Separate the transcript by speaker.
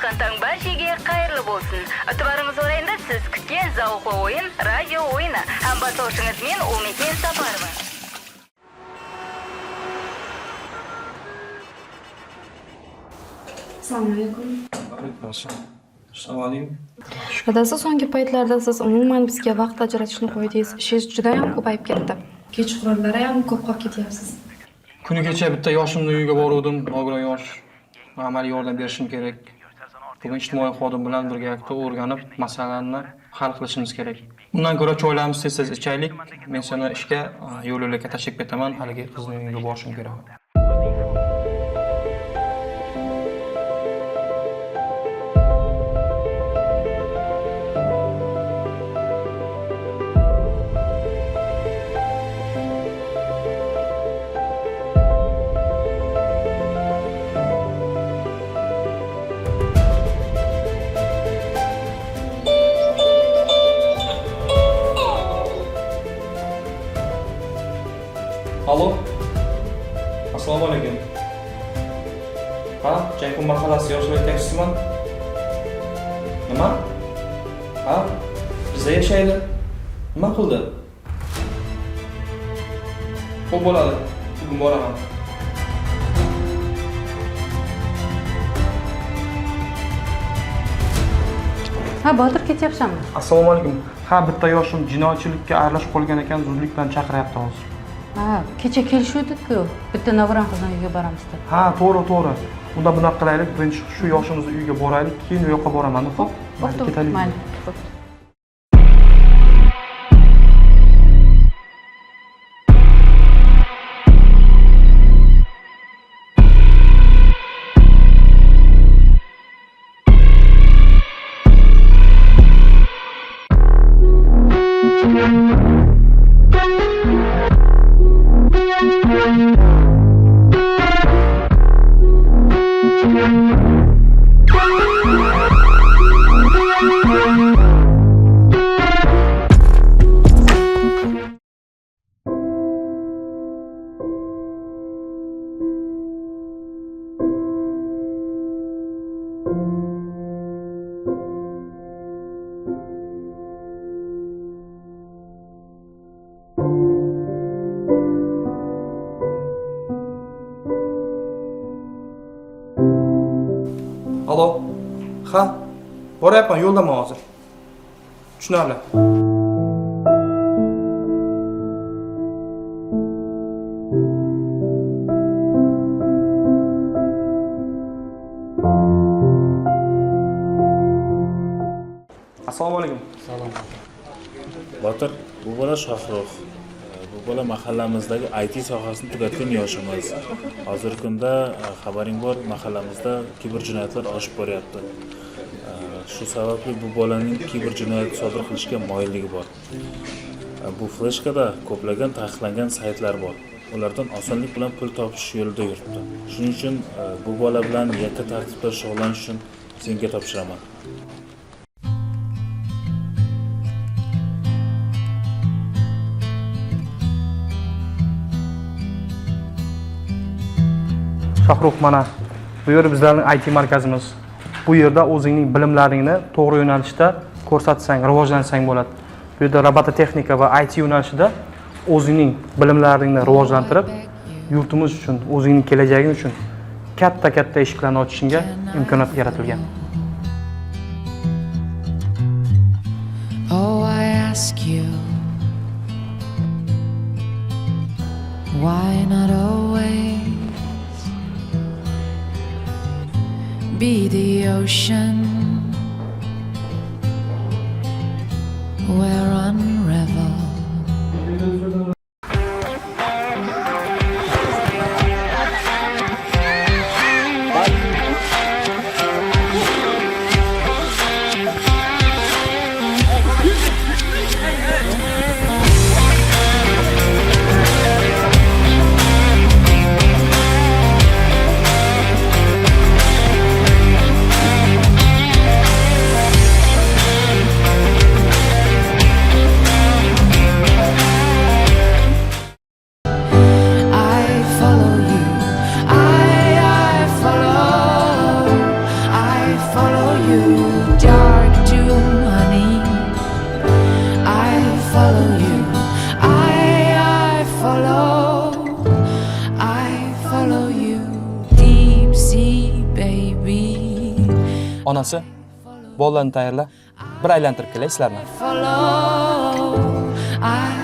Speaker 1: Атқан таң баршеге қайырлы болсын. Ітібарыңыз орайында сіз күткен зауықлы ойын, радио ойыны. Һәм бастаушыңыз мен Омекен Сапарова.
Speaker 2: Assalomu alaykum.
Speaker 3: Assalomu alaykum.
Speaker 2: Dadasi, so'nggi paytlarda siz umuman bizga vaqt ajratishni qo'ydingiz. Ishingiz juda ham ko'payib ketdi. Kechqurunlari ham ko'p qolib ketyapsiz.
Speaker 3: Kuni kecha bitta yoshimni uyiga boruvdim, nogiron yosh. Amaliy yordam berishim kerak. Bugun ijtimoiy xodim bilan birgalikda o'rganib, masalani hal qilishimiz kerak. Undan ko'ra choylarimizni tez-tez ichaylik. Men seni ishga yo'l yo'lakay tashlab ketaman, haligi qizni uyiga borishim kerak. Alo. Assalomu alaykum. Ha, Jayhun mahallasi yoshlar yetakchisiman. Nima? Ha? Bizda yashaydi. Nima qildi? Xo'p bo'ladi. Bugun boraman.
Speaker 4: Ha, Botir, ketyapsanmi?
Speaker 3: Assalomu alaykum. Ha, bitta yoshim jinoyatchilikka aralashib qolgan ekan, zudlik bilan chaqiryapti hozir.
Speaker 4: Ha, kecha kelishuvdik-ku. Bitta nogiron qizni uyiga boramiz deb.
Speaker 3: Ha, to'g'ri, to'g'ri. Unda bunaqa qilaylik, birinchi shu yoshimizni uyiga boraylik, keyin u yoqqa boraman, xo'p? Mayli,
Speaker 4: Bo'pti,
Speaker 3: ketaylik.
Speaker 4: Mayli. Bo'pti.
Speaker 3: Alo. Ha, boryapman, yo'ldaman hozir. Tushunarli. Assalomu alaykum.
Speaker 5: Botir, bu bola Shohrux. Bu bola mahallamizdagi IT sohasini tugatgan yoshimiz. Hozirgi kunda xabaring bor, mahallamizda kiber jinoyatlar oshib boryapti. Shu sababli bu bolaning kiber jinoyat sodir qilishga moyilligi bor. Bu fleshkada ko'plagan taqiqlangan saytlar bor. Ulardan osonlik bilan pul topish yo'lida yuribdi. Shuning uchun bu bola bilan yakka tartibda shug'ullanish uchun senga topshiraman.
Speaker 3: Shohrux, mana bu yer bizlarning IT markazimiz. Bu yerda o'zingning bilimlaringni to'g'ri yo'nalishda ko'rsatsang, rivojlansang bo'ladi. Bu yerda robototexnika va IT yo'nalishida o'zingning bilimlaringni rivojlantirib, yurtimiz uchun, o'zingning kelajaging uchun katta-katta eshiklarni ochishingga imkoniyat yaratilgan.
Speaker 6: Oh, I ask you, why not always be the ocean where unravel?
Speaker 3: Onasi, bolalarni tayyorla, bir aylantirib kelay sizlarni.
Speaker 6: Follow. I